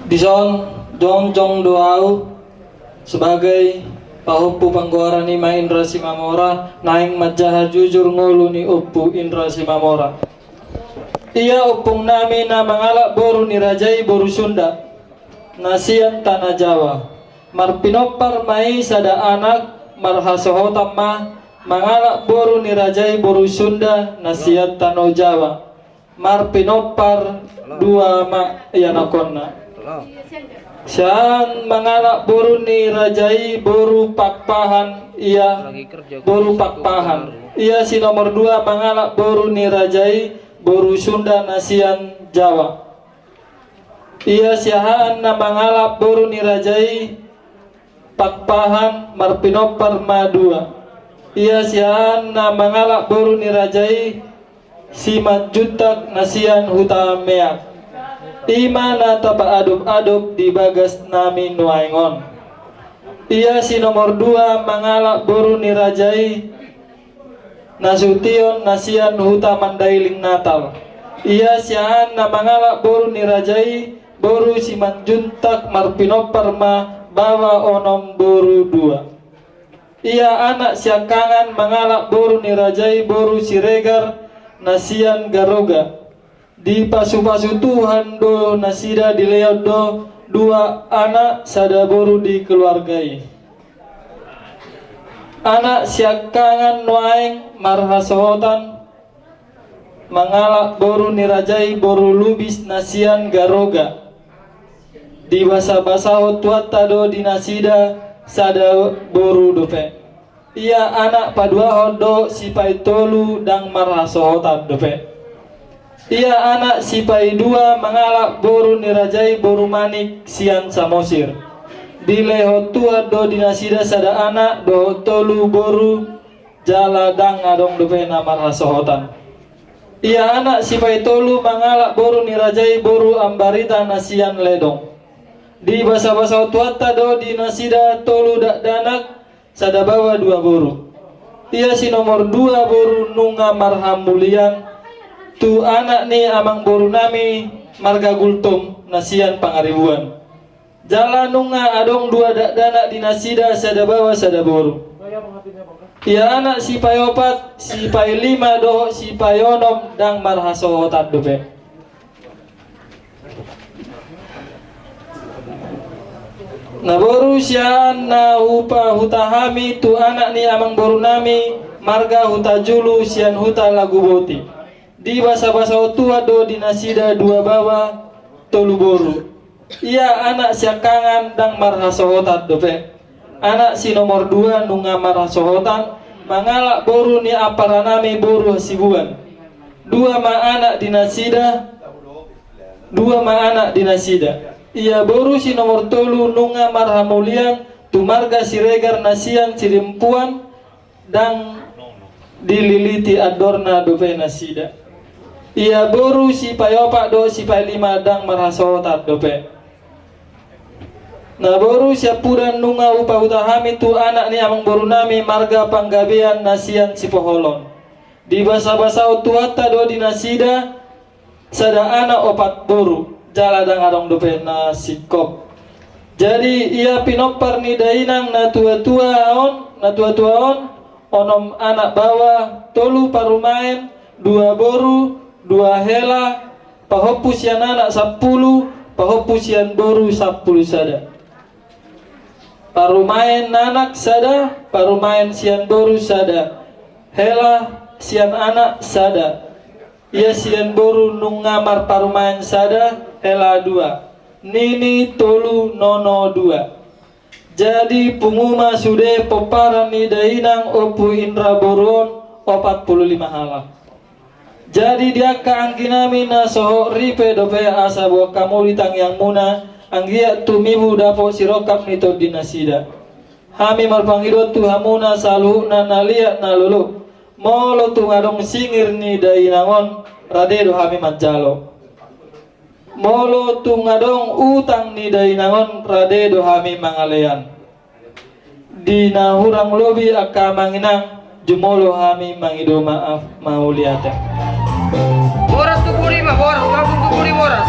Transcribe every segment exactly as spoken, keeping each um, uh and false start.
Dison jongjong do ahu sebagai pahompu panggoaran i ma Indra Simamora, naeng manjaha jujur ngolu ni Ompu Indra Simamora. Ia ompung nami na mangalap boru ni raja i boru Sunda, na sian Tanah Jawa. Marpinompar ma i sada anak, marhasohotan ma mangalap boru ni raja i boru Sunda, na sian Tano Jawa. Marpinompar dua ma ianakhonna. Sian mangalap boru ni raja i boru Pakpahan, ia boru Pakpahan. Ia si nomor dua mangalap boru ni raja i boru Sunda, na sian Jawa. Ia siahaan na mangalap boru ni raja i Pakpahan, marpinompar ma dua. Ia siahaan na mangalap boru ni raja i Simanjuntak, na sian Hutameak. I ma na tapaadop-adop di bagas nami nuaeng on. Ia si nomor dua mangalap boru ni raja i Nasution, na sian Huta Mandailing Natal. Ia siahaan na mangalap boru ni raja i boru Simanjuntak, marpinompar ma baoa onom boru dua. Ia anak siangkangan mangalap boru ni raja i boru Siregar, na sian Garoga. Dipasupasu Tuhan do nasida, dilehon do dua anak sada boru di keluarga i. Anak siangkangan nuaeng marhasohotan mangalap boru ni raja i boru Lubis, na sian Garoga. Dibasabasahon Tuhanta do di nasida sada boru dope. Ia anak paduahon do sipaitolu ndang marhasohotan dope. Ia anak sipaidua mangalap boru ni raja i boru Manik sian Samosir. Dilehon Tuhan do di nasida sada anak dohot tolu boru, jala ndang adong dope na marhasohotan. Ia anak sipaitolu mangalap boru ni raja i boru Ambarita, na sian Ledong. Dibasabasahon Tuhanta do di nasida tolu dakdanak, sada baoa dua boru. Ia si nomor dua boru nunga marhamulian tu anak ni amangboru nami marga Gultom, na sian Pangaribuan. Jala nunga adong dua dakdanak di nasida, sada baoa sada boru. Ia anak sipaiopat, sipailima dohot sipaionom ndang marhasohotan dope. Na boru sian na hupahuta hami tu anak ni amangboru nami marga Hutajulu sian Huta Laguboti. Dibasabasahon Tuhan do di nasida dua baoa tolu boru. Ia anak siangkangan ndang marhasohotan dope. Anak si nomor dua nunga marhasohotan mangalap boru ni ampara nami boru Hasibuan. Dua ma anak di nasida, dua ma anak di nasida. Ia boru si nomor tolu nunga marhamulian tu marga Siregar, na sian Sidempuan, ndang dililiti andorna dope nasida. Ia boru sipaiopat dohot sipailima ndang marhasohotan dope. Na boru siampudan nunga hupahuta hami tu anak ni amangboru nami marga Panggabean, na sian Sipoholon. Dibasabasahon Tuhanta do di nasida sada anak opat boru, jala ndang adong dope na singkop. Jadi ia pinompar ni dainang na tuatua on, na tuatua on, onom anak baoa, tolu parumaen, dua boru, dua hela, pahompu sian anak sampulu, pahompu sian boru sampulu sada. Parumaen anak sada, parumaen sian boru sada, hela sian anak sada. Ia sian boru nunga marparumaen sada, hela dua, nini tolu, nono dua. Jadi pungu ma sude pomparan ni dainang Ompu Indra boru on opat pulu lima halak. Jadi di angka anggi nami na so hot ripe dope asa boan hamu di tangiangmuna, anggiat tumibu dapot sirongkap ni tondi nasida. Hami marpangidoan tu hamuna saluhutna na liat na lolo. Molo tung adong singir ni dainang on, rade do hami manjalo. Molo tung adong utang ni dainang on, rade do hami mangalean. Di na hurang lobi angka amang inang, jumolo hami mangido maaf, mauliate. Boras tu pudi ma, boras, langsung tu pudi boras.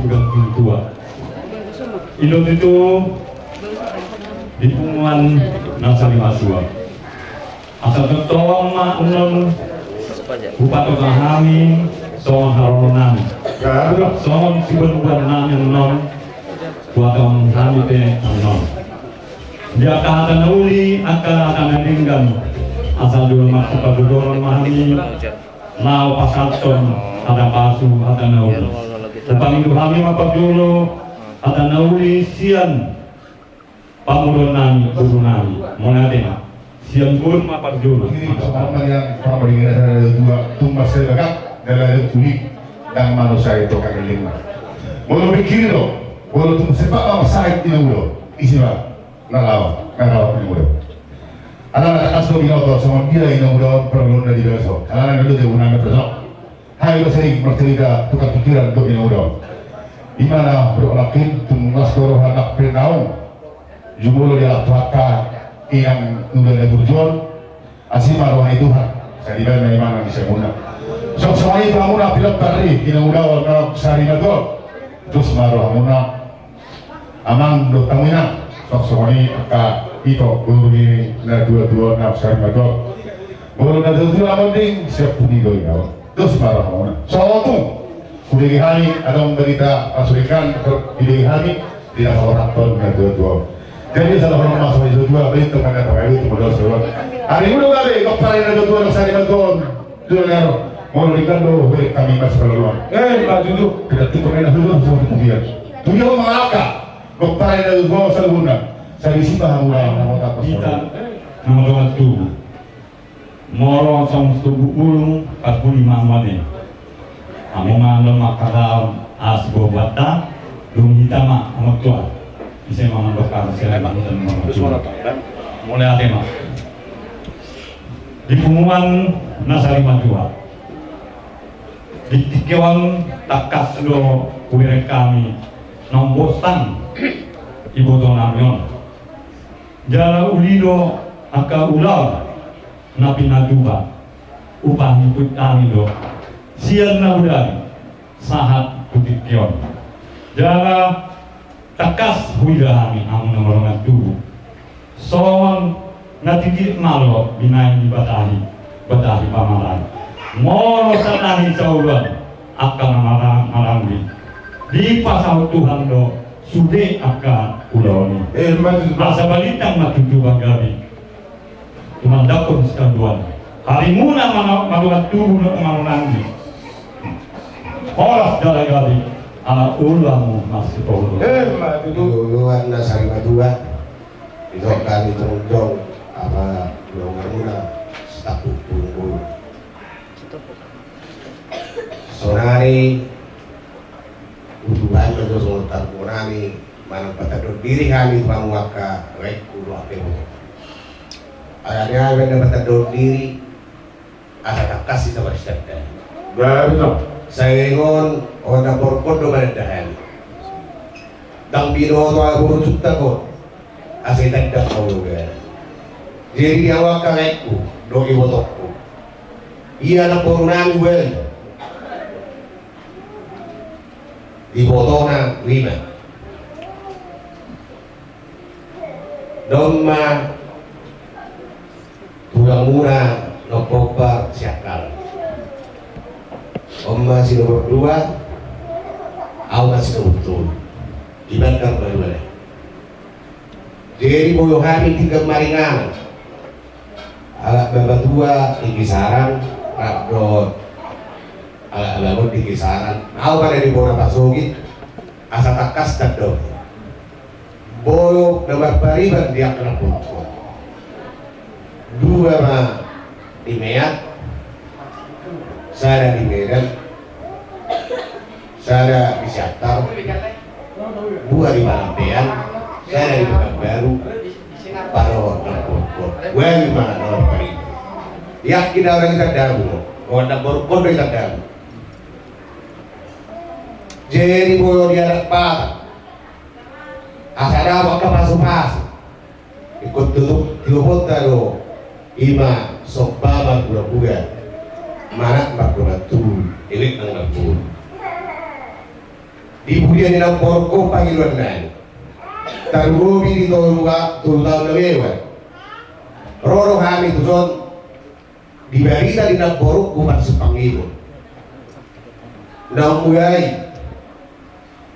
Gantung tua. I do tutu di punguan na sarimatua. Asa tongtong ma annon hupatoka hami songon haroro nami, songon siboan-boan nami annon, huhatahon hami pe annon. Di angka hata na uli, angka hata na denggan, asa jolo marsipadodoron ma hami laho pasahathon hata pasu, hata na uli. Hupangido hami ma parjolo hata na uli sian pamoruon nami, boru nami. Mauliate ma. Sian boru ma parjolo. Ini pengalaman yang paling menarik dari dua tumbas saya bagak dari kulit dan manusia itu kaki lima. Molo pikir do, molo tung sepak ma sahit di ulo, isi ma. Na laho, na laho di ulo. Alana tangkas do binoto songon dia inang uda on perlu na di bagaso. Alana na do dia unang na perso. Hai do sering bercerita tukar pikiran do inang uda on. Di mana bro lakin tung las do roha na pernaung. Jumolo dia lah tu hata inang uda na burju on. Asi ma roha ni Tuhan. Sai dibaen ma imana di samuna. Sok songon i tu hamuna pilompar i inang uda on na sari na gol. Terus ma rohamuna. Amang dohot hamu inang, songon i angka ito boru ni na tua-tua na sari na tua. Boru na tua-tua na monding siap pudi do ina. Dos ma rohamuna. Sotung. Hudege hami adong berita pasurekan hudege hami di na horap na tua-tua. Jadi salah hormat sama tua-tua berita mana pakai itu modal sewa. Ari udah gabe kepala na tua-tua na sari na tua. Tulang ni aro, molo di kan do hurek kami mas palaluan. Eh, maju tu. Tidak tu pemain dulu sama tu dia. Tu dia mangalaka. Gopare dari gua saluna. Saya di sini paham lah nama tak pas. Hita nama dongan tubuh. Molo songon tubuh ulung pas budi mamane. Amu ngandel makadaon as gobata. Dung hita ma amat tuan. Bisa mangandok kasih saya bangun dan mangandok. Mauliate ma. Di punguan na sari matua. Di tingki on tangkas do hubereng hami naung bostan iboto nami on. Jala uli do angka ulaon na pinatupa. Upa ni hami do sian na bodari sahat tu tingki on. Jala tangkas huida hami amu na mardongan tubu. Songon na tingki malo binaen ni batahi, batahi pamaraan. Molo satahi sauluan angka na maraan, maraan di. Dipasaut Tuhan do sude angka ulaon i. Eh, maksud asa balintang ma tutu bagabi. Tumandangkon sikaduan. Harimuna mardongan tubu na manonanggi. Horas jala gabe ala ulamu masih polo. Eh, ma tutu. Uluan na sari matua. Itu kami tongtong apa donganmuna setapu punggung. Sonari utuban na josong tarponami manang patadon diri hami tu hamu angka raengku dohot iboto. Alani hami na patadon diri asa tangkas hita marsianda. Baru. Saingon on na porpon do mananda hami. Dang binoto ahu borujunta ko. Asa itanda hau do be. Jadi di hamu angka raengku dohot ibotongku. Ia na borunami uali. Ibotona rima. Domma tulangmuna na popa siakal. Omma si nomor dua. Au na si nomor tolu. Di bandar baru ada. Jadi boyo hami tinggal maringanan. Ala baba tua di kisaran rap dohot ala abang di kisaran. Au pada di bona pasogit. Asa tangkas tadok. Boyo na marpariban di angka na pungko. Dua ma di Meat. Sada di Medan. Sada di Siantar, dua di Panampean, sada di Pekanbaru. Pado na porpon. Uali ma na porpon. Yakin au na di tandamu. Uali na porpon na di tandamu. Jadi boyo di adat Batak. Asa dapot angka pasupasu. Ingkon tutu tiopon ta do ima somba marguragura. Manat marguragura tu ilik nang nambur. Di pudian ni namborungkon pangidoan nami. Tarlumobi di tolu, tolu taon na mewah. Ro do hami tuson di barita ni namborungku marsipangido. Naung mulai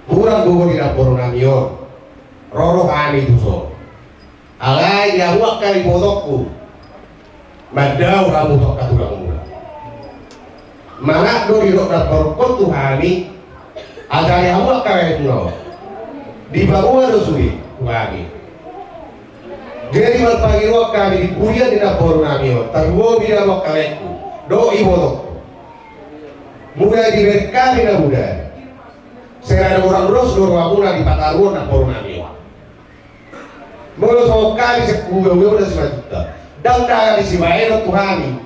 hurang gogo di namboru nami on. Ro do hami tuson. Alai di hamu angka ibotongku, mandao hamu tu angka tulangmuna. Manat do didok namborungkon tu hami, alai di hamu angka laengmuna on, dipaboa do sude tu hami. Jadi marpangidoan hami di pudian ni namboru nami on, tarlumobi di hamu angka laengku dohot ibotongku. Mula dibereng hami na muda, sai na hurang dos do rohamuna di pataruhon namboru nami on. Molo songon hami sian huhut-huhut na simanjujung, ndang dala ni sibahenon tu hami.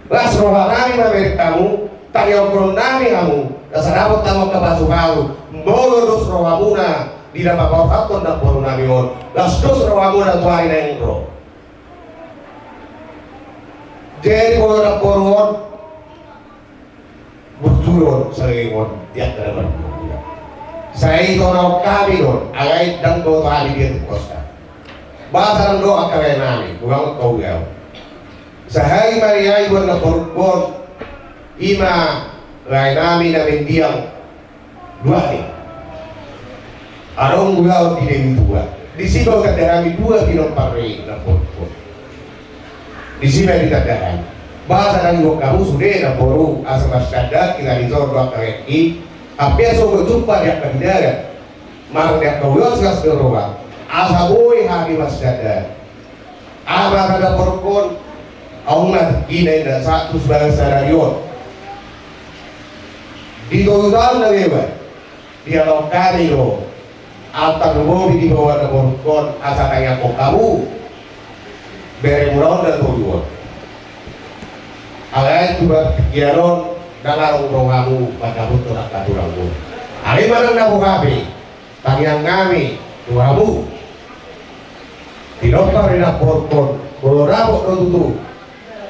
Las roha nami mamereng hamu, tangiangkon nami hamu, asa dapot hamu angka pasupasu. Molo dos rohamuna di na paborhathon namboru nami on, las dos rohamuna tu ari na naeng ro. Jadi molo namboru on, burju do on, saling on, di angka na marguna. Sai tonahon hami do on, alai ndang boto hami dia tu kosta. Boasa ndang dohot angka lae nami, ulang tau gau. Sahali ma nian iboan namborungkon, i ma lae nami na mendiang dua ni. Adong ulaon di Deli Tua. Disi ma ditanda hami dua pinompar ni namborungkon. Disi ma ditanda hami. Boasa ndang diboan hamu sude namboru, asa marsiandahan hita di son dohot angka laengki. Hape asa boi jumpa di angka di dalan, manang di angka ulaon silas ni roha, asa boi hami marsiandahan. Aha ma hata namborungkon? Ahu ma tingki na inda sahat tu bagas sadari on. Di tolu taon na mewah, dialog hami do, altar do bobi di bawah namborungkon, asa tangiangkon hamu, beremuna on na tolu on. Alai tu bagas tingki on, ndang adong rohamu mandapothon angka tulangmu. Alai manang na boha pe, tangiang nami tu hamu, pinompar ni namborungkon, molo dapot do tutu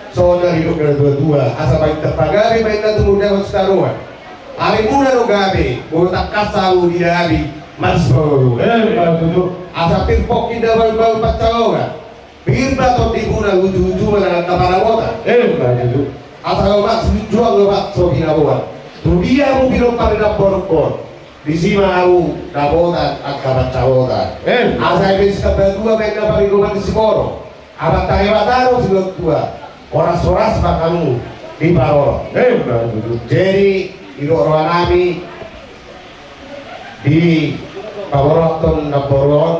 songon na nidok ni natua-tua, asa baen na pagabe, baen na tumundalhon sitadoan. Arimuna do gabe, molo tangkas hamu di na gabe, marsipangido. Emma tutu. Asa pir pongki na balbal pansalongan, pir ma tondimuna, uju-uju ma na angka pangomoan. Emma tutu. Asa lomak silinjuang, lomak so binaboan. Tu dia hamu pinompar ni namborungkon, disi ma hamu dapotan angka pansamotan. Emma. Asa i pe Sitambatua baen na parigoman ni siporo, Amanta Debata do silehon tua, horas-horas ma hamu diparorot. Emma tutu. Jadi didok roha nami di paborhathon namboru on,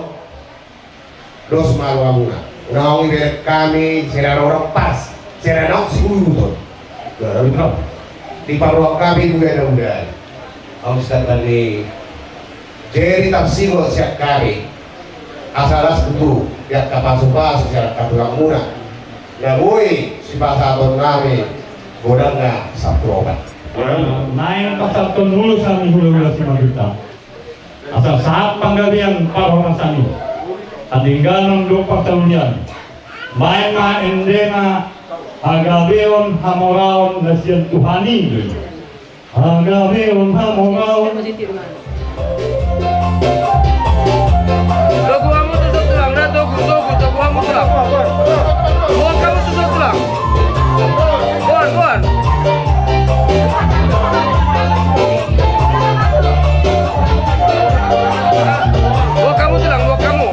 dos ma rohamuna. Naung dibereng hami sada na hurang pas, sada na naung siuruton. Dipaboa hami dua na muda. Aung Sitambatua i. Jadi tapsimo sian hami, asa las tutu di angka pasupasu sian angka tulangmuna, na boi sipasahaton nami godang na sampulu opat. Naeng pasahathon ulos hami hula-hula Simanjuntak. Asa sahat panggabean parhorasan i, hadengganon dohot parsaoran i. Baen ma endena hagabeon hamoraon na sian Tuhan i do i. Hagabeon hamoraon. Togu hamu tu son tulang, na togu, togu, togu hamu tulang. Boan hamu tu son tulang. Boan, boan. Boan hamu tulang, boan hamu.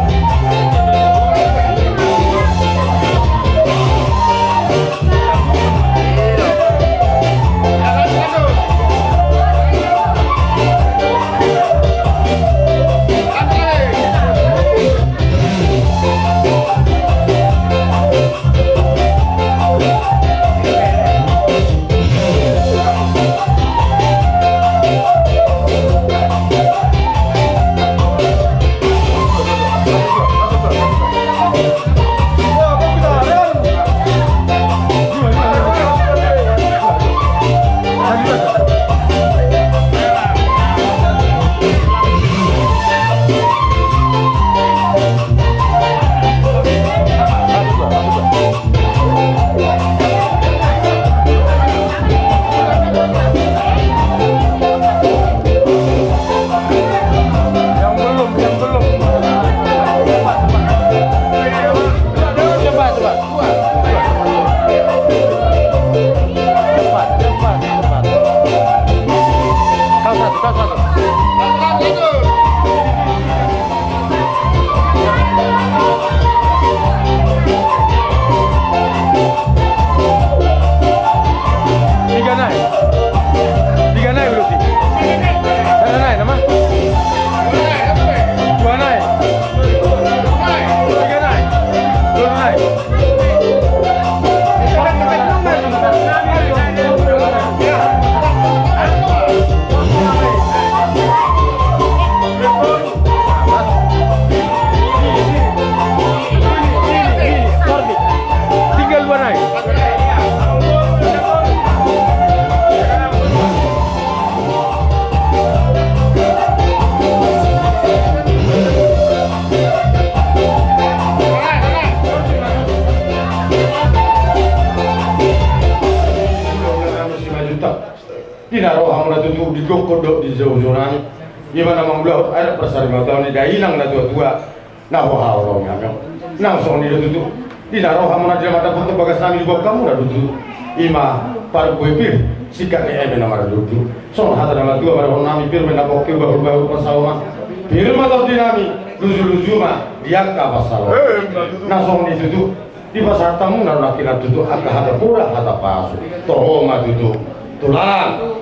Huhut do dijou-jou nami, i ma na mangulahon adat parsarimatua ni dainang na tua-tua na huhaholongi hami on. Nang songon i do tutu, di na ro hamuna di na mandapot bagas nami, diboan hamuna do tutu, i ma parbue pir, singkat ni eme na mardudu. Songon hata ni na matua ma dohonon nami: Pir ma na pongki, bahul-bahul pansalongan, pir ma tondi nami, luju-luju ma di angka pansalongan. Nang songon i tutu, dipasahat hamuna nangkinan tutu angka hata mura, hata pasu, toho ma tutu tu lalan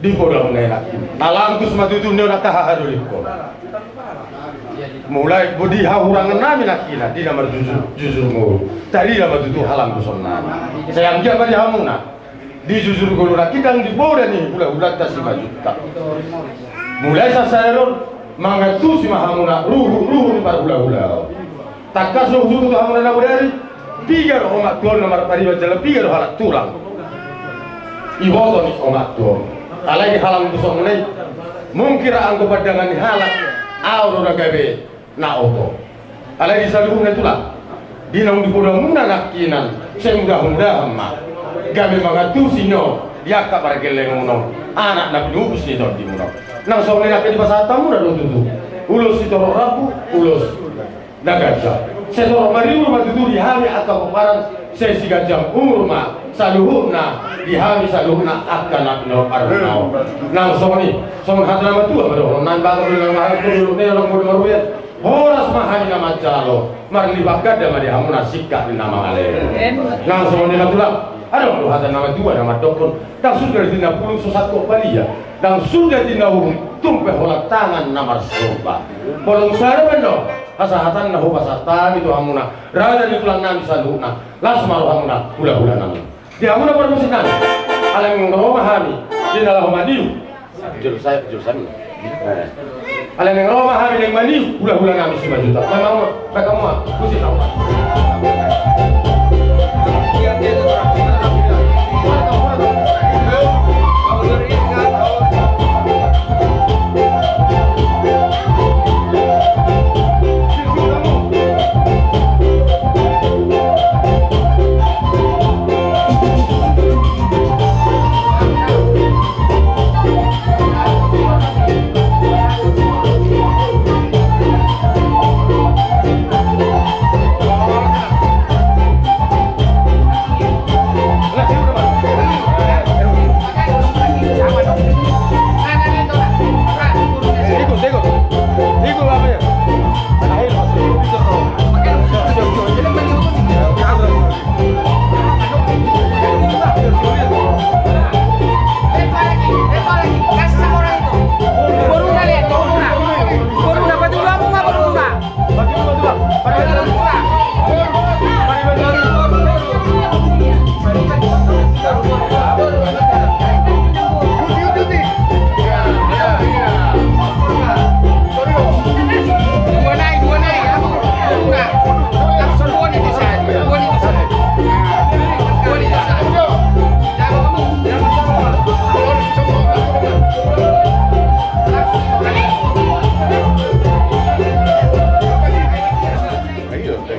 di poda muna i nangkin. Halangkus ma tutu nion angka hahadolikkon. Mulai bodi hahurangan nami nangkinan di na marjujur, jujur ngolu, tarida ma tutu halangkuson nami. Sai anggiat ma di hamuna di jujur ngolu nangkin, di poda ni hula-hulanta Simanjuntak. Mulai sasaeron mangantusi ma hamuna ruhut-ruhut ni parhula-hulaon. Tangkas do husuru tu hamuna na bodari, piga do omak tuaon na marpariban jala piga do halak tulang. Iboto ni omak tuaon. Alai di halangkuson muna i, mungkin ra anggo pandangan ni halak, ahu do na gabe na oto. Alai di saluhutna i tulang, di naung di poda muna nangkinan, sai mudah-mudahan ma gabe mangantusi nion di angka pargellengon muna on anak na pinupus ni tondi muna on. Nang songon i nangkin dipasahat hamuna do tutu ulos sitorop rambu, ulos na ganjang. Sai torop maribur ma tutu di hami angka pomparan, sai siganjang umur ma saluhutna di hami saluhutna angka na pinarumaran on. Nang songon i, songon hata ni na matua ma dohonon nami: Bagot do na mahal, pudulu ni na mangolu maruyan, horas ma hami na manjalo, marlipat ganda ma di hamuna singkat ni na mangalean. Nang songon i ma tulang, adong do hata ni na matua na mandokkon: Ndang suda tintin na pulung so sangkot palia, ndang suda tintin na uhum tung pe holan tangan na marsomba. Molo sada pe annon hasahatanna hupasahat hami tu hamuna, raja ni tulang nami saluhutna, las ma rohamuna, hula-hula nami. Di hamuna parmusik nami, alai naeng ro ma hami di na laho maniu. Jolo sai, jolo sai. Eh. Alai naeng ro ma hami naeng maniu hula-hula nami Simanjuntak. Memang ma, memang ma, musik nami.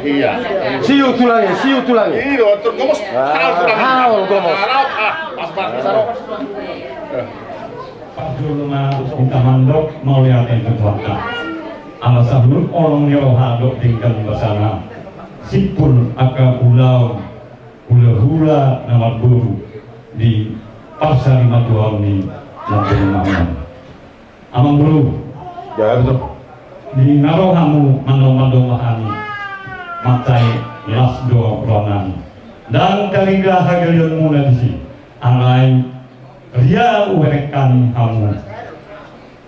Iya. Siu tulang i, siu tulang i. Iya, atur gomos. Ah, hal gomos. Hal gomos. Ah, apa, apa, apa. Parjolo na hita mandok mauliate tu Tuhanta. Ala saluhut holong ni roha dohot denggan basana, simpul angka ulaon hula-hula na marboru di parsarimatuaon ni namboru nami on. Amangboru. Ya, betul. Di na ro hamu mandongdong hami, mansai las do rohanami. Ndang tarida hagaleonmuna disi, alai ria huberengkan hamu.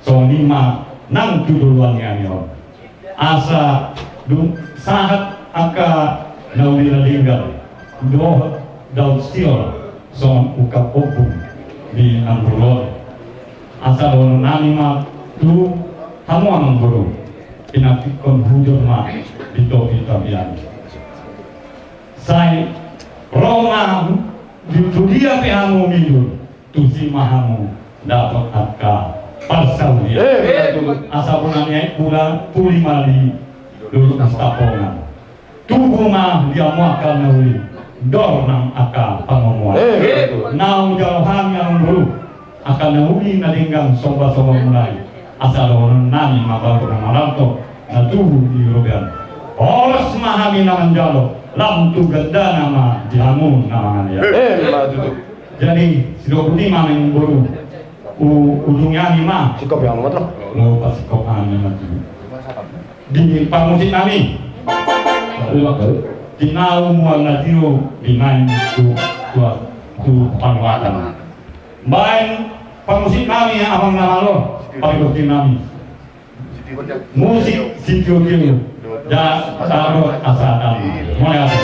Songon i ma nang tu joloan ni hami on. Asa dung sahat angka na uli na denggan dohot daun siol songon ungkap ombun di namboru on. Asa dohonon nami ma tu hamu amangboru, pinantikhon hujur ma di topi tapian. Sai ro ma di tu dia pe hamu mijur, tusi ma hamu dapot angka parsaulian. Eh, betul. Asa bona ni ai pula tuli ma di dolok Sitapongan. Tubu ma di hamu angka na uli, dor nang angka pangomoan. Eh, betul. Naung jalo hami amangboru, Angka na uli na denggan, sombasomba muna i. Asa dohonon nami ma baru na maralto na tubu di robean. Horas ma hami na manjalo, lam tu gandana ma di hamu na manganiaya. Eh, ma tutu. Jadi, sidok uti ma na boru. U-, ujung hami ma. Sikop hami ma tu. Lo, passikop hami ma tu. Di parmusik nami. Di nau mual na tio di naeng tu, tu, tu panuatan. Baen parmusik nami, amang na malo, parmusik nami. Musik sitio-tio. Ja, taro asa dam. Mauliate.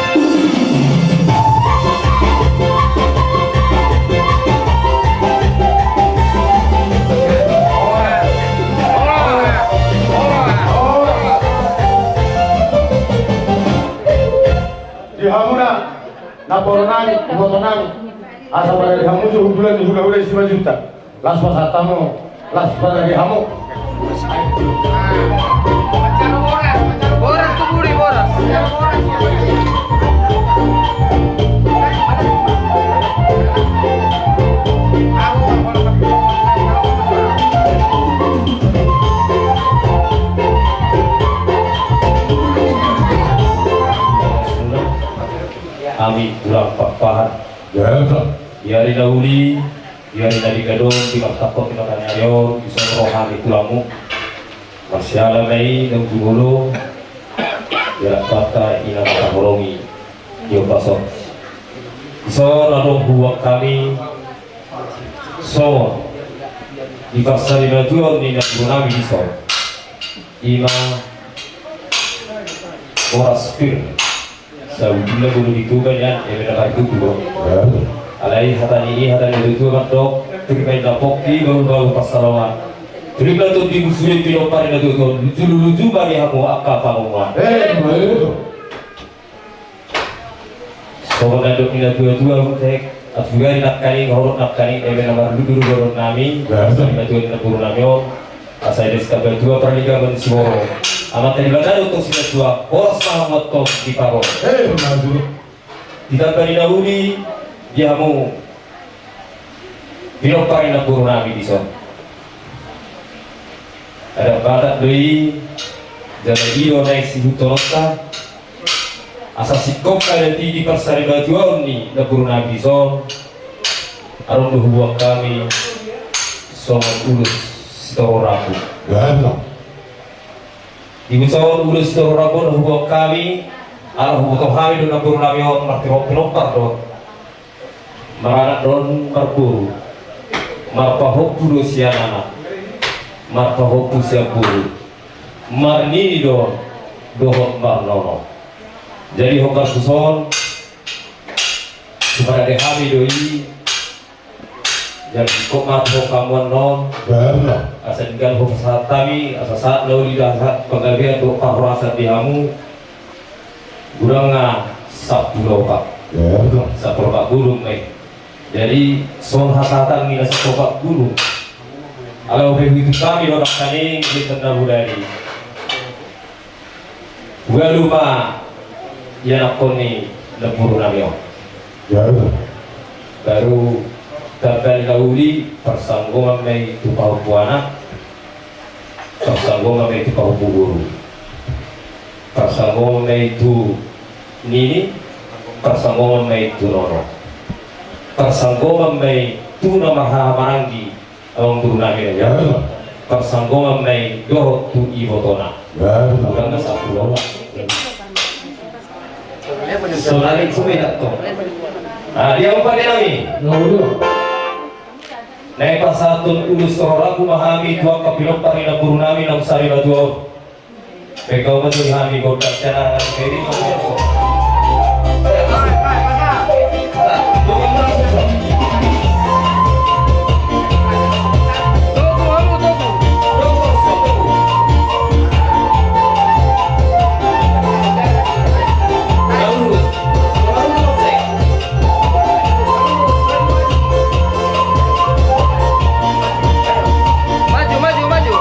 Di hamuna. Namboru nami, iboto nami. Asa pada di hamu jo hundulan ni hulahula i Simanjuntak. Las pasahat hamu, las pada di hamu. Boras tu buri, boras. Hami tulang Pakpahan. Di ari na uli, di ari na denggan on, di martangkok di mata ni ari on, dison roha ni tulangmu. Marsiala ma i na ujung olo, di anak banta i na mata horongi, di ombas on. Dison adong hubuan hami, songon di parsarimatua ni namboru nami dison. I ma boras pir. Sabotulna bolo di Toba nian, eme na mardutu do. Alai hata ni i, hata ni natuatua mandok, pir ma inna pongki, bahulbahul pansalongan. Tulik ma tondi musuli pinompar ni natuatua, lujuluju ma di hamu angka pangomoan. Songon na nidok ni natuatua, hutek, atugari nangkaning, horong nangkaning, eme na mardutu do dohonon nami, songon na nidok ni namboru nami on. Asa idas tamba tua parligaban siborok. Amanta Debata do tong simatua, horas ma hamu antong di parorot. Eh, maju. Di tamba ni na uli, di hamu pinompar ni namboru nami dison. Adat Batak do i, jala i do naeng sihuthononta. Asa singkop adat i di parsarimatuaon ni namboru nami dison. Adong do hubuan hami songon ulos sitoro rambu. Benar. Di songon ulos sitoro rambu na hubuan hami, ala huboto hami do namboru nami on martinompar do. Maranak do on marboru, marpahompu do sian anak, marpahompu sian boru, marnini do on dohot marnono. Jadi hombar tuson, huparade hami do i. Jadi kok mati ho kamuan non. Asa denggan ho pasahat hami, asa sahat na uli, sahat panggabean dohot parhorasan di hamu. Godang na sampulu opat. Sampulu opat bulung ma i. Jadi songon hasahatan ni na sampulu opat bulung. Ala hupe huitu hami do nangkaning di tenda budari. Ualu ma ianakhon ni namboru nami on. Baru tamba ni na uli, parsanggoman ma i tu pahompu anak, parsanggoman ma i tu pahompu boru, parsanggoman ma i tu nini, parsanggoman ma i tu nono, parsanggoman ma i tu na marhahamaranggi. Amangboru nami, parsanggoman ma i dohot tu ibotona. Godang na sampulu opat. Sonari sume datong. Nah, dia umpat dia nami. Naeng pasahathon ulos sitoro rambu ma hami tu angka pinompar ni namboru nami naung sarimatua on. Pekau ma tu hami gondang sian anak ni Peri. Maju, maju, maju.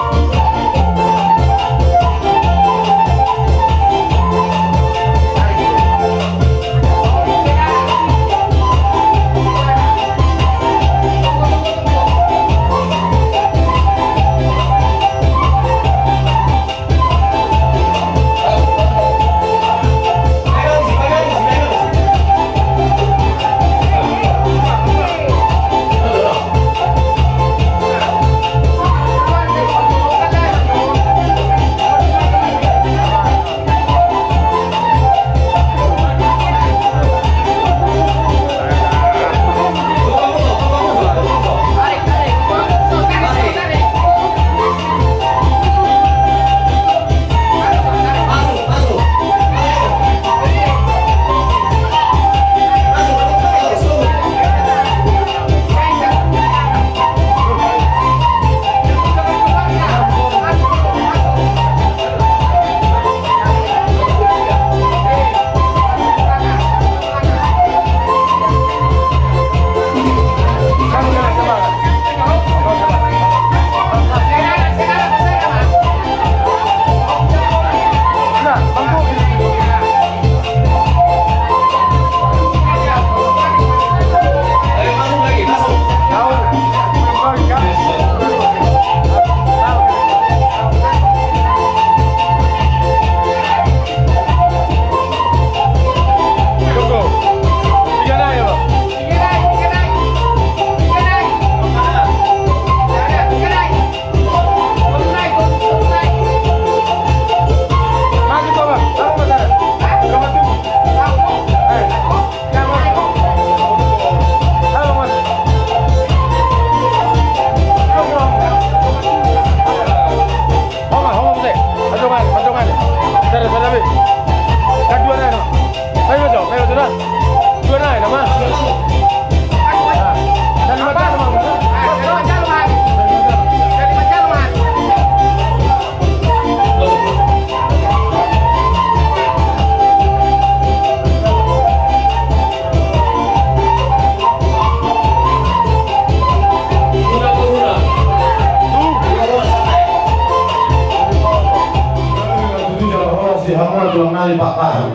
Di hamu na tulang nami Pakpahan,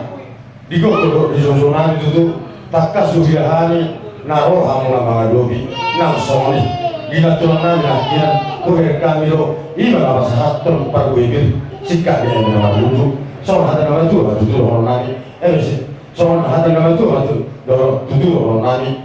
di gogo dohot di joujou nami tutu, tangkas huida hami na ro hamu na mangadopi. Nang songon i di na tulang nami nangkinan, hubereng hami do, i ma na pasahathon parbue pir, singkat di hami na marlundu. Songon hata ni na matua ma tutu dohonon nami, eh, si-, songon hata ni na matua ma tutu dohonon nami.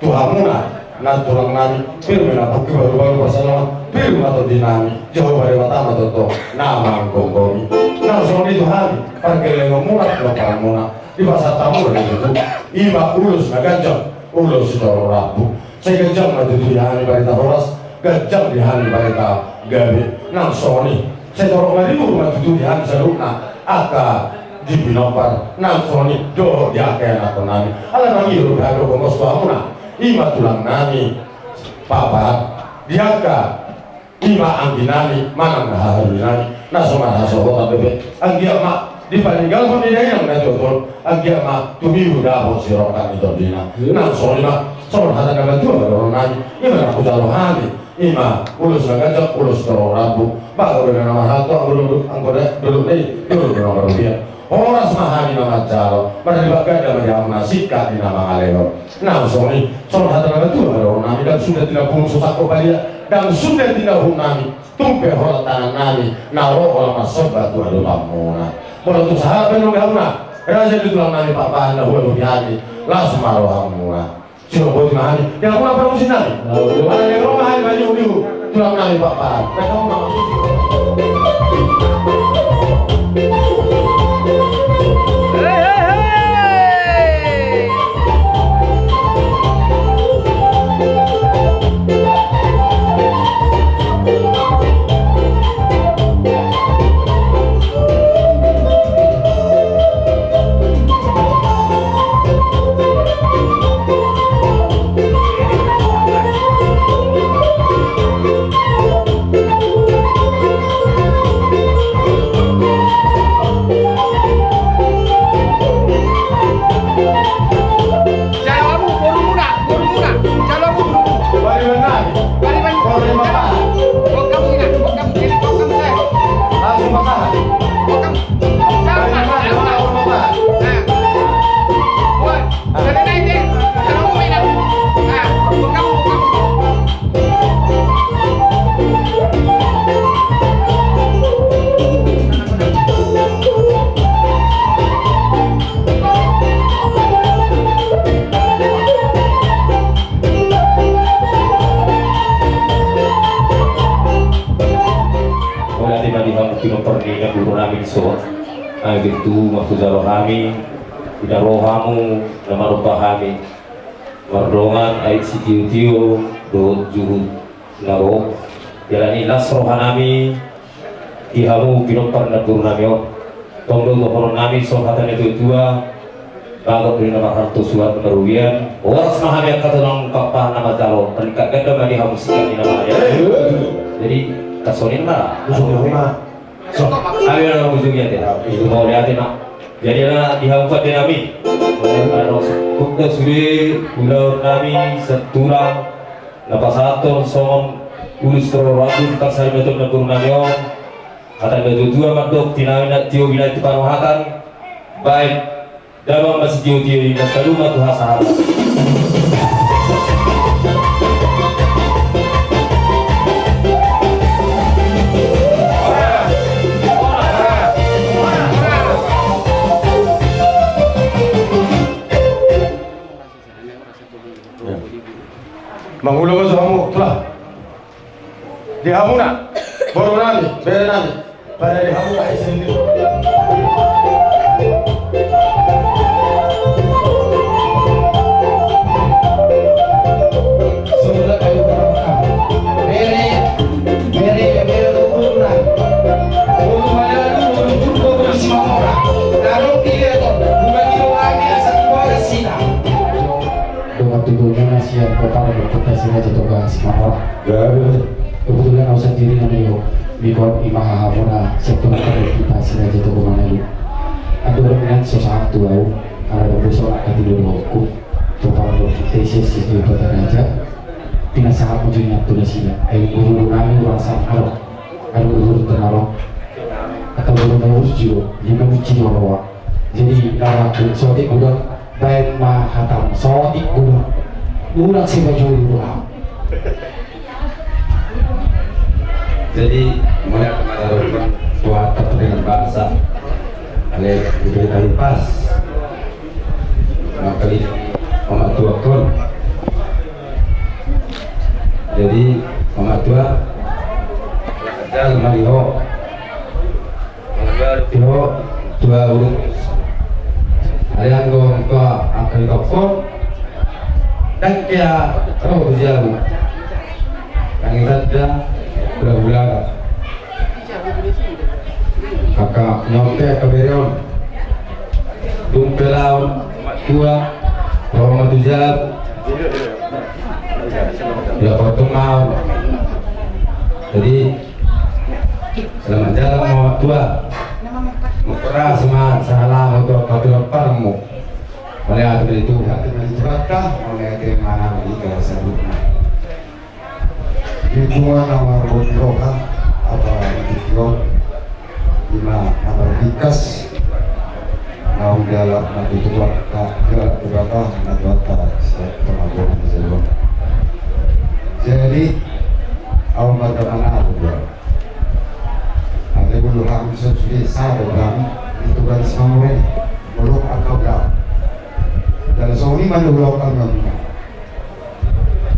Tu hamuna na tulang nami, pir ma na pungki, baru-baru parsalaman, pir ma tondi nami, Jahowa Debata ma tongtong na manggomgomi. Nang songon i tu hami, pargellengonmuna, lompamuna, dipasahat hamu do tutu, i ma ulos na ganjang, ulos sitorop rambu. Sai ganjang ma tutu di hami barita horas, ganjang di hami barita gabe. Nang songon i, sai torop maribur ma tutu di hami saluhutna angka di pinompar, nang songon i dohot di angka ianakhon nami. Ala mangido pe hami do gomos tu hamuna, i ma tulang nami Pakpahan, di angka i ma anggi nami manang na haha nami, na so marhasohotan dope. Anggiat ma dipaninggalhon ni dainang na tuatua on, anggiat ma tumibu dapot sirongkap ni tondina. Nang songon i ma, songon hata ni na matua ma dohonon nami, i ma na hujalo hami. I ma ulos na ganjang, ulos sitorop rambu. Bagot do na marhalto, anggo dolok, anggo dolok ni, dolok do na marrobean. Horas ma hami na manjalo, marlipat ganda ma di hamuna singkat di na mangalehon. Nang songon i, songon hata ni na matua ma dohonon nami, ndang suda tinabuhon so sangkop balian, ndang suda tinabuhon nami, tung pe holan tangan nami na ro holan marsomba tu adopanmuna. Molo tung sahat pe nunga hamuna raja ni tulang nami Pakpahan na huadopi hami, las ma rohamuna. Siroboti ma hami, di hamuna parmusik nami. Ala ni ro ma hami malihu-lihu tulang nami Pakpahan. Hei, hei, hei. Jalo hamu, borumuna, borumuna, jalo hamu, borumuna. Pariban nami. Pariban. Pariban. Jalo hamu. Buat hamu sina, buat hamu, jadi buat hamu saya. Langsung pasangan. Buat hamu. Jalo hamu. Pariban nami, jalo hamu. Nah. Buat. Jadi naik deh. Jalo hamu, mainan. Nah, buat hamu, buat hamu. Mauliate ma di hamu pinompar ni naguru nami dison. Ai bertu ma hujalo hami, di na ro hamu na manomba hami. Mardongan ait sitio-tio dohot juhut na ro. Jala ni las roha nami di hamu pinompar ni naguru nami on. Tong do dohonon nami songon hata ni na tua-tua, bagot do na marhalto, suhat na marrobean. Horas ma hami angka tulang Pakpahan na manjalo, marlingkat ganda ma di hamu singkat di na mangalehon. Jadi songon i ma. Ayo na ujung ya. Mauliate ma. Jadi ala di hamu pande nami, ala na sungkun do sude ulaon nami sian tulang na pasahathon songon ulos sitorop rambu, tangkas sarimaton naguru nami on. Hata ni na tua-tua mandok, tio binahen tu parrohatan, baen damang ma sitio-tio i, na salu ma tu hasahatan. Mangula ma jo hamu, tulang. Di hamuna, boru nami, bere nami, pada di hamuna isi ni. Saudara ayo, bere, bere, bere, bere, bere. Ulu Malialu, Ulu Jumbo, Ulu Simamora. Tarung di Leton, bukan di Bogani, asa di Bogasi, nah. Dongan tubu muna sian pomparan ni Ompunta Si Raja Toga Simamora. Kebetulan au sandiri na meo, mingkon ima hahamuna sian pomparan ni Ompunta Si Raja Toga Manalu. Andorang nian so sahat tu au, ala dohot so angka tiga dohotku, pomparan ni Ompunta Si Raja Toga Manalu. Pinasahat mujur nian tu nasida, ai guru nami urasa adong. Aduh, aduh, aduh, aduh. Atau Lima uji do, lima uji do roa. Jadi, nda ragu, saotik godang, baen ma hatam, saotik godang. Ulang si baju dulu, ah. Jadi, mulai kemarin buat pertandingan bahasa. Ale, udah tadi pas. Maka ini, Mama Tua kon. Jadi, Mama Tua, jangan mari ho. Iho, tua urung. Ari anggo tua angka di toko. Dang kea ro tu jabu. Kang itanda, hula-hula. Angka nyontek angka bere on. Tung pe laon, tua, ro ma tu jabu. Ya, potong mau. Jadi, selamat jalan, Mama Tua. Mukra semangat, salam untuk kau tulang parmu. Oleh hati dari Tuhan. Hati dari Tuhan, oleh hati mana ini kalau sebutnya. Di tua nama Robi Roha, apa di Tio, di ma-, nama Bikas, naung galak na tutuak, ka-, galak Debata, na tuata, siap pengakuan di jalan. Jadi, au mata mana aku, ya? Ada bulu hang sesuai, saya ada bang, itu kan semua ini, bulu akal bang. Dan soalnya mana bulu akal bang?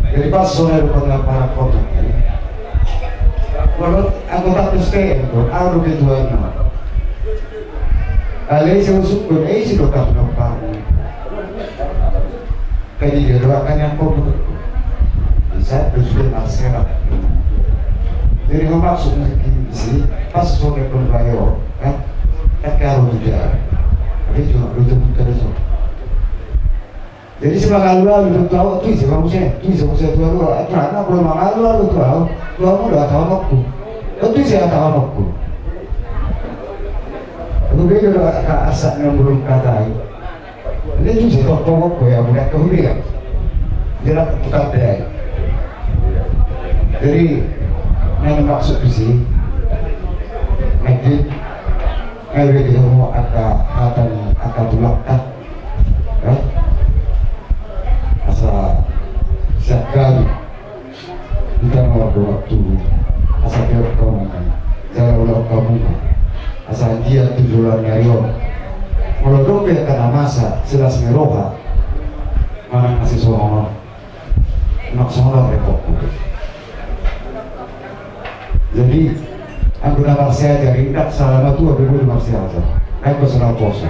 Jadi pas sore rupanya para kota. Menurut anggota P S T M tu, anu ketuanya. Ale ise usuk pun, eh, isi dokter dokter. Kayak dia doakan yang kau butuh. Bisa terus dia masyarakat. Jadi maksudnya gini sih, pas sore pun bayo, kan? Kan kalau tidak, tapi cuma butuh butuh. Jadi, si mangalualu do tu au, tu ise ma muse, tu ise muse tu au, aturan na, molo mangalualu tu au, tu au do hata honokku. Tu ise hata honokku. Aku beda do angka asa na molo hata i. Dia tu ise tongtong honokku ya, budak kau dia. Dia nak tukar dia. Jadi, na maksud tu si, nanti, na beda do angka hata ni, angka tulak, ah. Eh? Asa siap kali. Hita mardongan tubu. Asa peok kamu. Jala ulang kamu. Asa dia tu joloan ni ari on. Molo dope angka na masa, silas ni roha. Manang masisongon on. Maksudna repot. Jadi, anggo na marsiajar, indak salah matua be boi marsiajar. Anggo salah poso.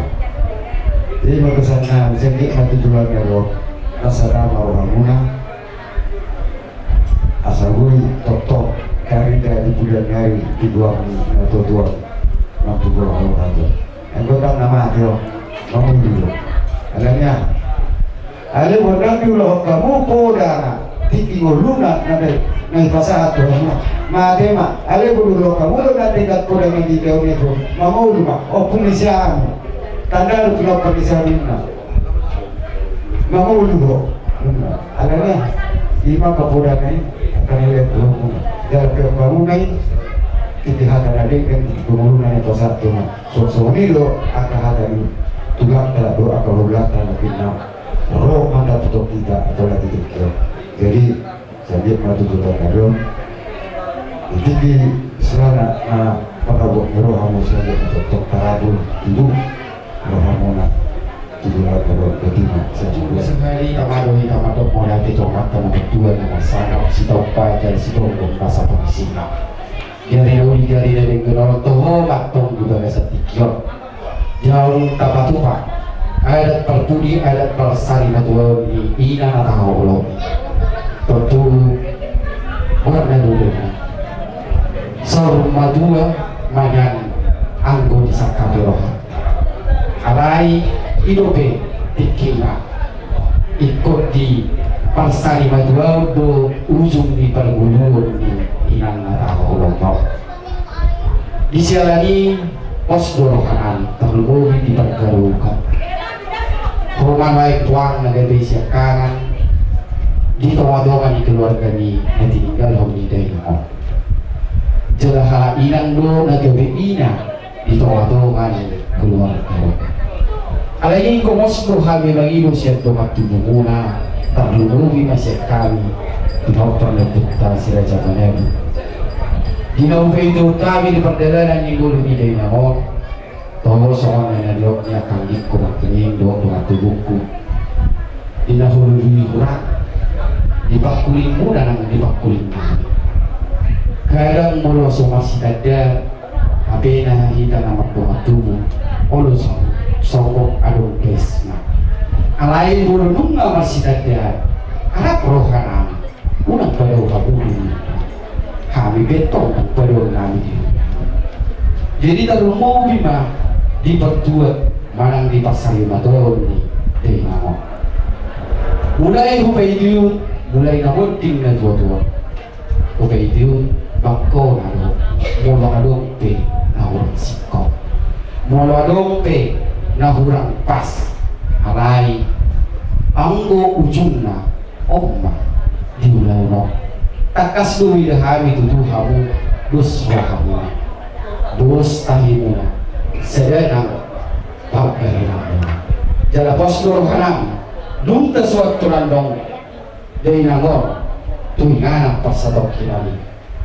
Jadi, marpesan na, sengkit mati tulang ya, bro. Asa dama rohamuna. Asa boi, tok-tok. Kari dari bulan hari, di buang, na tuang. Mampu rohamuna. Anggo dang na mate on, mangolu do. Alani aha? Ale bo dang diulahon hamu poda na tingki ngoluna na be na dipasahat tu hamu. Mate ma. Ale bo diulahon hamu do na denggan poda na di daun itu. Mangolu ma. Ompung ni si anu. Tanda do tu na ompung ni si anu na. Mangolu do. Alani aha? Ima papoda na i. Akan ile tu hamu. Jala pe hamu na i. Tingki hata na denggan tingki ngoluna na dipasahat tu hamu. Songon i do angka hata ni tulangta do angka hulahulangta na pinna ro mandapothon hita atau na di tingki on. Jadi, sadiak ma tutu tanggadon. Di tingki selana na parabot ni roha hamu sadiak ma tongtong parabot tubu rohamuna. Tubu rohamuna. Sahali tama do hita mandok mauliate tu Amanta na martua na marsangap sitaopa jala sitonggo na sapangisina. Di ari na uli, di ari na denggan on, toho ma antong di bagasan tingki on. Naung tapatupa adat parpudi, adat parsarimatua ni ina na tahaholongi. Tontu goarna do denggan. Saur matua ma nian anggo disangkapi roha. Alai i dope tingkina. Ingkon di parsarimatua do ujung ni parngoluon ni inang na tahaholongi on. Di siala ni i pos do rohanami tarlumobi di parngoluon. Ho ma nuaeng tuang na gabe siangkangan di tongatonga ni keluarga ni na tininggalhon ni dainang on. Jala halak inang do na gabe ina di tongatonga ni keluarga. Alai ingkon mos do hami mangido sian dongan tubumuna, tarlumobi ma sian hami, di pinompar ni ompunta Si Raja Manabu. Di na hupaihutihut hami di pardalanan ni ngolu ni dainang on, toho songon na nidok ni angka anggingku nangkining dohot dongan tubungku. Di na hulului hurang, di pangkulingmuna nang di pangkulingnami. Kadang molo so marsitandaan, hape na hita na mardongan tubu, olo so, songgop adong baisna. Alai molo nunga marsitandaan, rap rohanami, unang padao hamu di hami pe tong padaonnami di hami. Jadi tarlumobi ma di partuat manang di parsarimatuaon ni dainang on. Mulai hupaihutihut, mulai na monding na tuatua. Hupaihutihut, bangkona do, molo adong pe na hurang singkop. Molo adong pe na hurang pas, alai anggo ujungna, on ma di ulaon on. Tangkas do huida hami tutu hamu, dos rohamuna, dos tahimuna, sada nang pambahenanmuna. Jala pos do rohanami, dung tasuan tu randong dainang on, tu inganan parsatongkinami.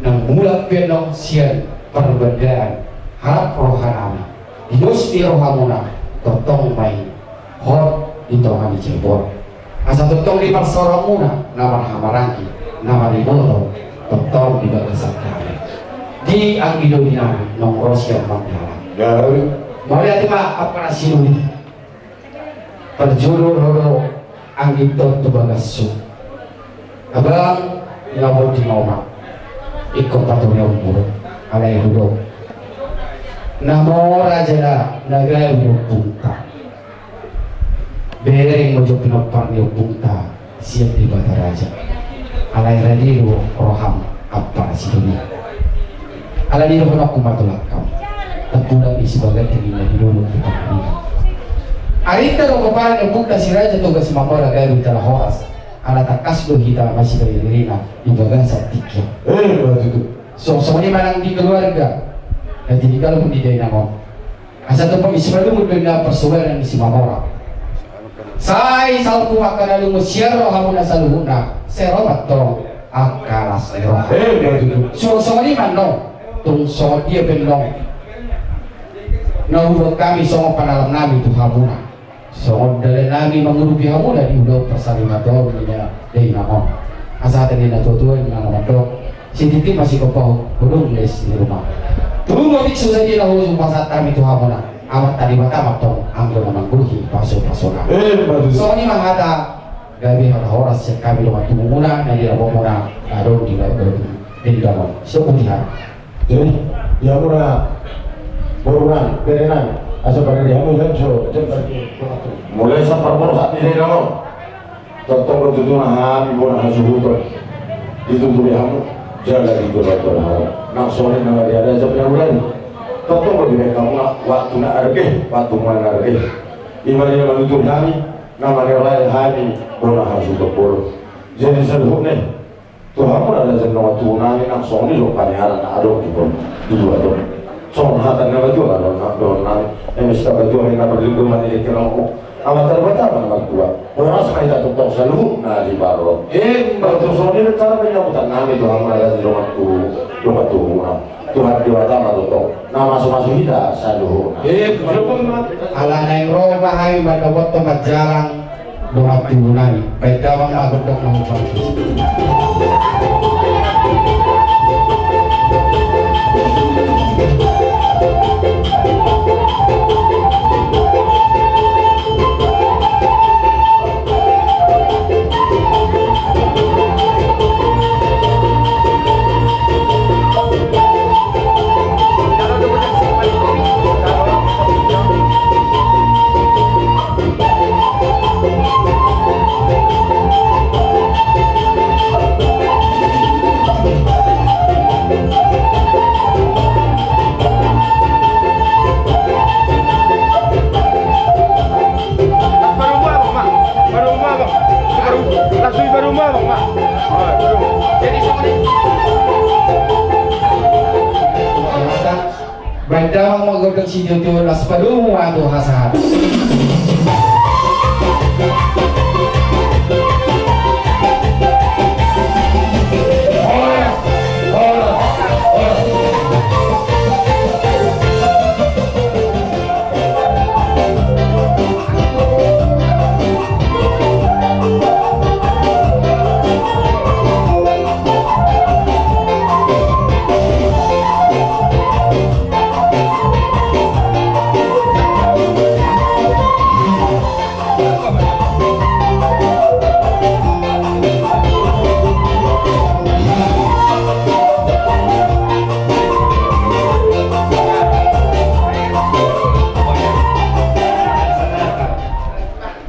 Nang mulak pe annon sian parbandaan, rap rohanami, di dos ni rohamuna, tongtong ma i hot di tonga ni jabu on. Asa tongtong di parsaoranmuna na marhahamaranggi, na mariboto, tongtong di bagasan hami. Di anggi doli nami naung ro sian Mandalang. Mauliate ma ampara sidoli. Parjolo ro do anggingta on tu bagashu. Abang, na boti ma omak, ingkon patorianmu do, alai hudok, na mora jala na gabe ompungta. Bereng ma jo pinompar ni ompungta sian Debata Raja. Alai rade do roham ampara sidoli. Alani i dohononku ma tu langkam. Tangkulang ni si baganding ninna di dolok di panggalingan. Arinta do kopala ni ompungta si Raja Toga Simamora gabe jala horas. Ala tangkas do hita masibaririna di bagasan tingki on. Eh, ima tutu. Songon i ma nang di keluarga na tinikalhon ni dainang on. Asa tong pe simalungun do inna parsobanan ni Simamora. Sai salpu angka na lungun sian rohamuna saluhutna, sai ro ma tong angka las ni roha. Eh, ima tutu. Songon i ma annon, tung songon dia pe annon na huboan hami songon panalangnami tu hamuna. Songon dalannami mangurupi hamuna di ulaon parsarimatuaon ni dainang on. Asa hata ni natuatua na mandok, sititi ma sigompa, hudung les di rumah. Tung otik so sadia na hupasahat hami tu hamuna, Amanta Debata ma tong anggo na manggohi pasupasuna. Eh, ima tutu. Songon i ma hata, gabe hata horas sian hami dongan tubumuna na di lapomuna na adong di laut Dendang on. Siap putih ha. Jadi, di hamuna borunami, berenami, asa pada di hamu jam so, jam pada di. Mulai sampar borhat ni dainang on. Tongtong do tutu na hami bona hasuhuton dituturi hamu, jala ditolotolo hamu. Nang songon i na mari ada jam na mulai. Tongtong do dibaen hamu na waktu na arge, waktu na arge. Ima na manuturi hami, na mangalai hami bona hasuhuton bolon. Jadi saluhutna i. Tu hamu na raja ni dongan tubu nami, nang songon i do paniharan na adong di luat on. Songon hata ni natuatua na dohonon nami, eme sitabatua ma inna parlinggoman ni dengke na omo. Amanta Debata ma na martua. Horas ma hita tongtong saluhutna di parro. Emma tutu. Songon i do cara panyabutan nami tu hamu na raja ni dongan tubu, dongan tubu nami. Tuhan Debata ma tongtong na mamasu-masu hita saluhutna. Emma tutu. Ala naeng ro ma hami mandapothon manjalang dongan tubu nami. Baen damang ma gondang na huparanti. Gondang sitio-tio las padomu ma tu hasahatan.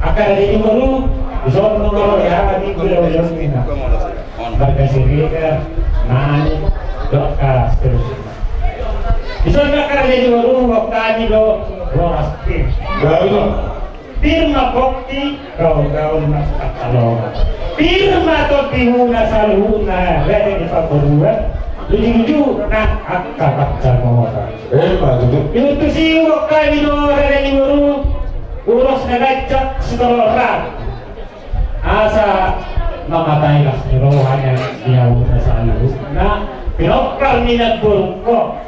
Angka raja ni boru, dison do, ya, di gula-gula mina. Marga Siregar, Nani, dohot seterusna. Dison do angka raja ni boru, boktani do, boras pir. Pir ma pongki, gaul-gaul ma tangkas lomo. Pir ma tondi muna saluhutna, raja ni pamoruon, luju-luju nang angka pansamotan. Ima tutu. Diutusi boktani do raja ni boru, ulos na ganjang sitorop rap. Asa mamatai las ni roha ni hamu na saluhutna, pinongkal ni namborungkon.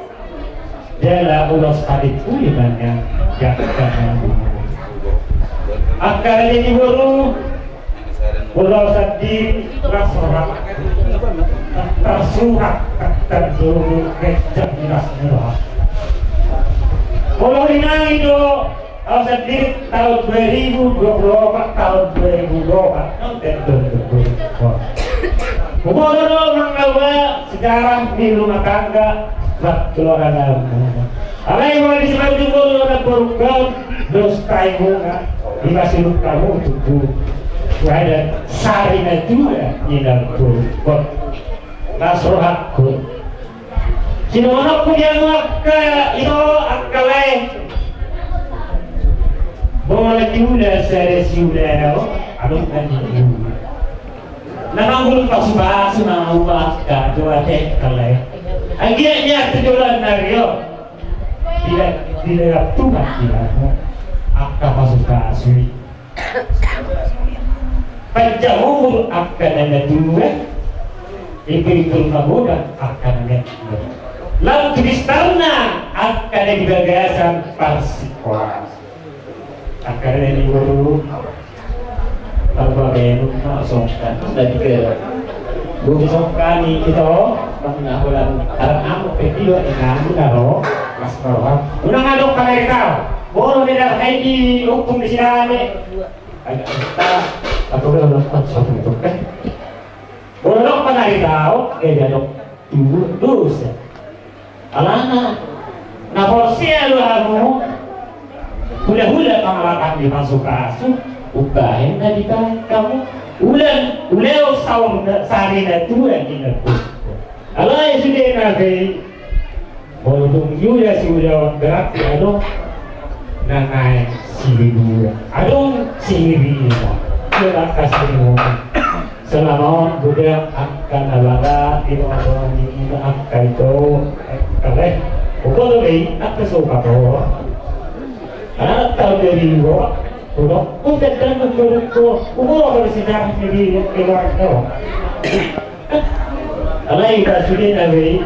Jala ulos patimpu i ma nian, jala angka raja ni boru, ulos sandiri las roha. Tarsurat, tarsurat, ganjang las ni roha. Molo inang i do, au sandiri taon dua ribu dua puluh opat, taon dua ribu dua puluh opat, non tentu dua ribu dua puluh opat. Huboto do mangaua sejarah di rumah tangga, buat keluarga. Alai molo di simanjujung molo na borungkon, dos tai muna, ima sinungkamu tutu. Ada sari na dua, ina borungkon. Las rohangku. Sidohononku di hamu angka ito, angka lae. Bola ni ula sada siula, adong na di ula. Na manggulung pasu-pasu na ua angka tua te angka lae. Anggiat nian tu joloan ni ari on. Dila, dila Tuhan di hamu angka pasu-pasu i. Panjang umur angka na natua, imbur-imbur magodang angka na natua. Lam tu bistarna angka na di bagasan parsikolaan. Angka na ni boru, tarbabenun ma songkan na di kera. Boti songkan i ito, bang na holan aran amu pe dilo, inang na ro, las na roha. Unang adong pangaritau. Molo beda hai di hukum di siname. Agak kita, atau dia ulang pas satu itu kan. Molo adong pangaritau, dia jadok tubuh dosa. Alana, na porsea do hamu, hula-hula pangalapan di pasu-pasu, umbahen na dibahen hamu, ulang, ulang saur, sari na tua di na tua. Alai sude na be, molo dung iula siulaon berarti adong na naeng sibibula. Adong sibibula. Terima kasih. Selama on godang angka na bara di rumah ni angka ito, angka lae. Huboto be i angka so pato. Anak tahu dari luar. Udah, udah dan menurutku, udah dari sejarah di keluarga. Alai sude na be i.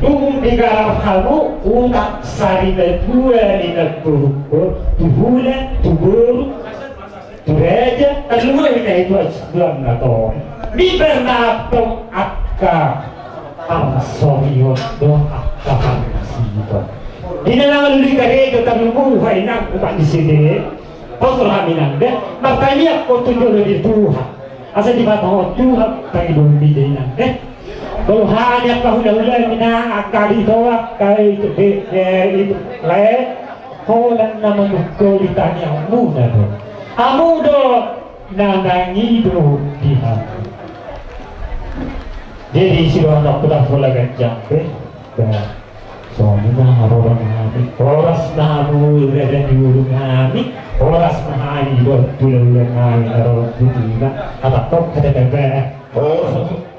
Dung digarar hamu uta sari na tua ni na borungkon, tu hula, tu boru, tu raja, tarlumobi na i tu anak na tonga. Di bernatong angka parsorion do angka parnasihiton. Di na mangalului karejo tarlumobi inang upa ni sude. Pos roham inang da, martangiang ho tu jolo di Tuhan. Asa dipasahat Tuhan pangidoan ni inang da. Molo hami angka hula-hula ni inang, angka ito, angka ito, ito lae, holan na manungkoli tangiangmuna do. Hamu do na mangido di hami. Jadi sidohononku, ndang pola ganjang be. Songon i ma haroro nami, horas ma hamu raja ni boru nami, horas ma hami dohot hula-hula nami na ro di tingki. Hatangkon hata tamba. Horas.